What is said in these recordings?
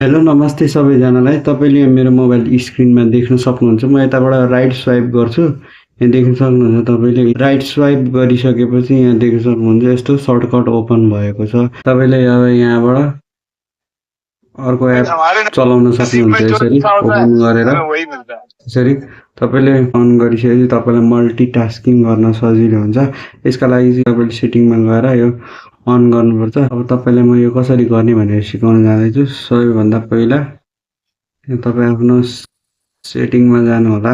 Hello नमस्ते सबैजनालाई। तपाईँले यहाँ मेरो मोबाइल स्क्रिनमा देख्न सक्नुहुन्छ। म यताबाट राइट स्वाइप गर्छु। यहाँ देख्न सक्नुहुन्छ तपाईँले राइट स्वाइप गरिसकेपछि यहाँ देख्न सक्नुहुन्छ यस्तो सर्टकट ओपन भएको छ। तपाईँले अब यहाँबाट अर्को एप चलाउन सक्नुहुन्छ यसरी ओपन गरेर। यसरी तपाईँले अन गरिसकेपछि तपाईँलाई मल्टिटास्किङ गर्न सजिलो हुन्छ। यसका लागि चाहिँ तपाईँले सेटिङमा गएर यो अन गर्नुपर्छ। अब तपाईँलाई म यो कसरी गर्ने भनेर सिकाउन जाँदैछु। सबैभन्दा पहिला तपाईँ आफ्नो सेटिङमा जानुहोला।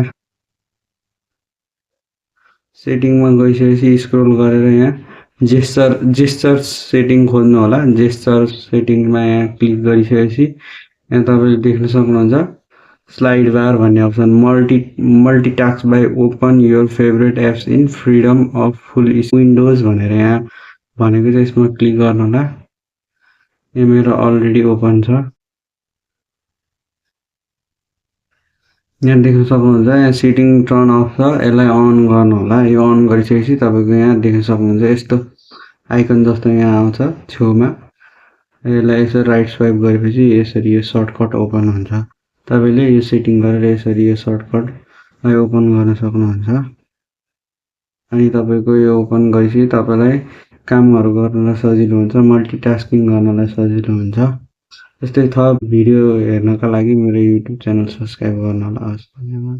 सेटिङमा गइसकेपछि स्क्रोल गरेर यहाँ जेस्चर सेटिङ खोज्नु होला। जेस्चर सेटिङमा यहाँ क्लिक गरिसकेपछि यहाँ तपाईँले देख्न सक्नुहुन्छ स्लाइड बार भन्ने option multitask by open your favourite apps in freedom of full windows भनेर यहाँ भनेको छ। यसमा क्लिक गर्नु होला। यो मेरो अलरेडी ओपन छ। यहाँ देख्न सक्नुहुन्छ यहाँ सेटिङ टर्न अफ छ। यसलाई अन गर्नु होला। यो अन गरिसकेपछि तपाईँको यहाँ देख्न सक्नुहुन्छ यस्तो आइकन जस्तो यहाँ आउँछ छेउमा। यसलाई यसरी राइट स्वाइप गरेपछि यसरी यो सर्टकट ओपन हुन्छ। तपाईँले यो सेटिङ गरेर यसरी यो सर्टकटलाई ओपन गर्न सक्नुहुन्छ। अनि तपाईँको यो ओपन गरेपछि तपाईँलाई कामहरू गर्नलाई सजिलो हुन्छ, मल्टिटास्किङ गर्नलाई सजिलो हुन्छ। यस्तै थप भिडियो हेर्नका लागि मेरो युट्युब च्यानल सब्सक्राइब गर्नुहोला। हस्, धन्यवाद।